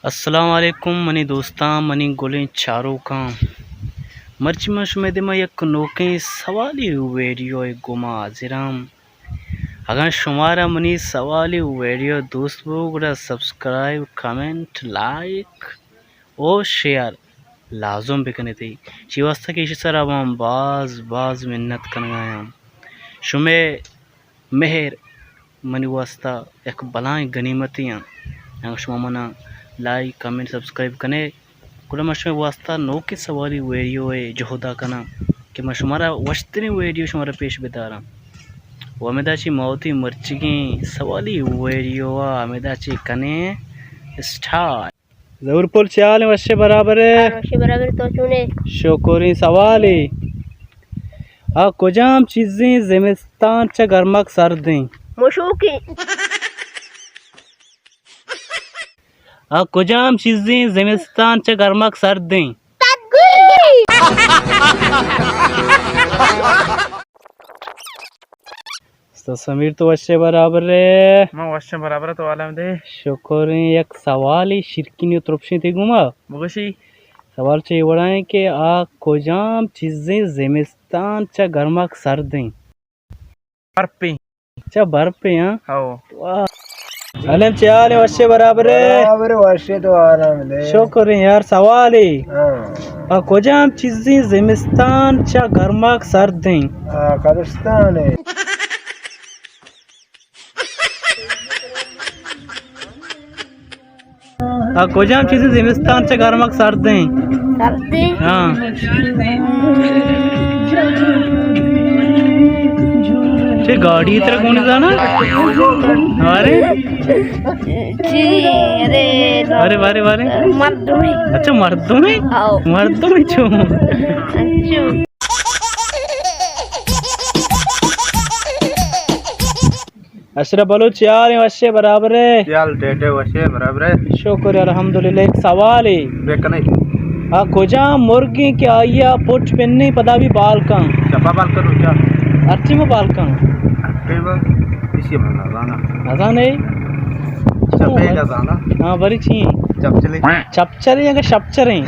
السلام علیکم منی دوستاں، منی گلیں چاروکاں۔ مرچی من شمئے دیما یک نوکیں سوالی ویڈیو ء گوما حاضراں۔ اگاں شمارا منی سوالی ویڈیو دوست بو، گڑا subscribe, comment, like oh share لازم بکنیت۔ چی واسطہ کہ ایشی سرا من باز، باز منت کنگایاں۔ شمئے مہر منی واسطہ یک بلاہیں گنیمتے آں۔ اگاں شما منا لائک، کمنٹ، سبسکرائب کنے، گڑا من شمئے واسطہ نوکیں سوالی ویڈیو ء جہدا کناں کہ من شمارا وشتریں ویڈیو شمارا پیش بداراں۔ و ہمدا چی ما وتی مرچیگیں سوالی ویڈیو ء ہمدا چی کنیں اسٹارٹ۔ ظہور پل چے حال ایں؟ وشے برابر ئے؟ ہاں، وشے برابر، تو چون ئے؟ شکریں۔ سوالے، آ کجام چیزیں زمستان چہ گرماگ سرد ایں؟ مشوکیں۔ آ کجام چیزیں زمستان چہ گرماگ سرد ایں؟ استاد سمیر، تو وشے برابر ئے؟ من وشیں برابر، تو حال دے۔ شکریں۔ یک سوالے شیرکنیں و ترپشیں تئی گوما۔ بگوشی۔ سوال چہ اے وڑا ایں کہ آ کجام چیزیں زمستان چہ گرماگ سرد ایں؟ برپیں۔ چہ برپیں، ہاں؟ ہو۔ واہ۔ علم چے حال ایں؟ وشے برابر ئے؟ برابر، وشے، تو آرام دے۔ شکریں یار۔ سوالے۔ ہاں۔ آ کجام چیزیں زمستان چہ گرماگ سرد ایں؟ آ، قبرستان ایں۔ آ کجام چیزیں زمستان چہ گرماگ سرد ایں؟ سرد ایں؟ ہاں۔ چے گاڑی ترا گون زانا؟ ارے۔ چی؟ ارے۔ ارے بارے بارے۔ مردمے۔ اچھا، مردمے؟ آؤ۔ مردمے چو؟ اچھا۔ اشرف بلوچ، چے حال ایں؟ وشے برابر ئے؟ چے حال ٹیٹے؟ وشے برابر ئے؟ شکر الحمدللہ۔ یک سوالے۔ بکنے۔ آ کجام مرگیں کہ آئی ء پٹ پنی پدا بھی بال کن؟ چپا بال کن، چا؟ ہر ٹیم بال کن۔ ہر ٹیم؟ اسی من نہ زانا۔ نہ زانے؟ چپے کا زانا۔ ہاں، بری چی؟ چپچلے۔ چپچلے یا کہ شپچریں؟